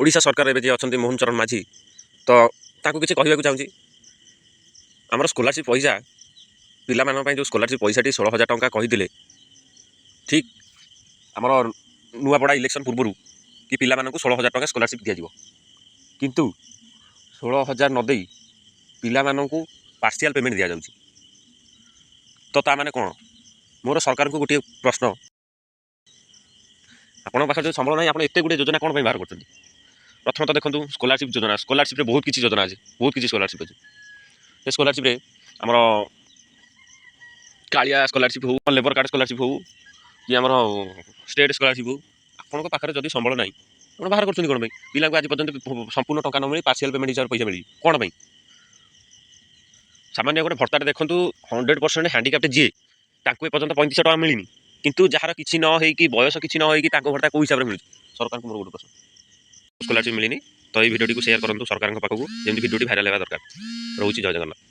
ଓଡ଼ିଶା ସରକାର ଏବେ ଯିଏ ଅଛନ୍ତି, ମୋହନ ଚରଣ ମାଝୀ, ତ ତାଙ୍କୁ କିଛି କହିବାକୁ ଚାହୁଁଛି। ଆମର ସ୍କଲାରସିପ୍ ପଇସା, ପିଲାମାନଙ୍କ ପାଇଁ ଯେଉଁ ସ୍କଲାରସିପ୍ ପଇସାଟି 16,000 ଟଙ୍କା କହିଥିଲେ, ଠିକ୍ ଆମର ନୂଆପଡ଼ା ଇଲେକ୍ସନ୍ ପୂର୍ବରୁ କି ପିଲାମାନଙ୍କୁ 16,000 ଟଙ୍କା ସ୍କଲାରସିପ୍ ଦିଆଯିବ, କିନ୍ତୁ 16,000 ନ ଦେଇ ପିଲାମାନଙ୍କୁ ପାର୍ସିଆଲ୍ ପେମେଣ୍ଟ ଦିଆଯାଉଛି। ତ ତା ମାନେ କ'ଣ? ମୋର ସରକାରଙ୍କୁ ଗୋଟିଏ ପ୍ରଶ୍ନ, ଆପଣଙ୍କ ପାଖରେ ଯଦି ସମ୍ବଳ ନାହିଁ, ଆପଣ ଏତେ ଗୁଡ଼ିଏ ଯୋଜନା କ'ଣ ପାଇଁ ବାହାର କରୁଛନ୍ତି? ପ୍ରଥମତଃ ଦେଖନ୍ତୁ, ସ୍କଲାରସିପ୍ ଯୋଜନା, ସ୍କଲାରସିପ୍ରେ ବହୁତ କିଛି ଯୋଜନା ଅଛି, ବହୁତ କିଛି ସ୍କଲାରସିପ୍ ଅଛି। ସେ ସ୍କଲାରସିପ୍ରେ ଆମର କାଳିଆ ସ୍କଲାରସିପ୍ ହଉ, ଲେବର କାର୍ଡ଼ ସ୍କଲାରସିପ୍ ହଉ କି ଆମର ଷ୍ଟେଟ୍ ସ୍କଲାରସିପ୍ ହଉ, ଆପଣଙ୍କ ପାଖରେ ଯଦି ସମ୍ବଳ ନାହିଁ, ଆପଣ ବାହାର କରୁଛନ୍ତି କ'ଣ ପାଇଁ? ପିଲାଙ୍କୁ ଆଜି ପର୍ଯ୍ୟନ୍ତ ସମ୍ପୂର୍ଣ୍ଣ ଟଙ୍କା ନ ମିଳି ପାର୍ସିଆଲ୍ ପେମେଣ୍ଟ ହିସାବରେ ପଇସା ମିଳିଛି କ'ଣ ପାଇଁ? ସାମାନ୍ୟ ଗୋଟେ ଭତ୍ତାଟେ ଦେଖନ୍ତୁ, 100% ହ୍ୟାଣ୍ଡିକ୍ୟାପ୍ଟ ଯିଏ, ତାଙ୍କୁ ଏପର୍ଯ୍ୟନ୍ତ 3500 ଟଙ୍କା ମିଳିନି। କିନ୍ତୁ ଯାହାର କିଛି ନ ହେଇକି, ବୟସ କିଛି ନ ହେଇକି, ତାଙ୍କ ଭତ୍ତା କେଉଁ ହିସାବରେ ମିଳୁଛି? ସରକାରଙ୍କୁ ମୋର ଗୋଟେ ପ୍ରଶ୍ନ। ସ୍କଲାରସିପ୍ ମିଳିନି। ତ ଏଇ ଭିଡ଼ିଓଟିକୁ ସେୟାର କରନ୍ତୁ ସରକାରଙ୍କ ପାଖକୁ, ଯେମିତି ଭିଡ଼ିଓଟି ଭାଇରାଲ ହେବା ଦରକାର ରହୁଛି। ଜୟ ଜଗନ୍ନାଥ।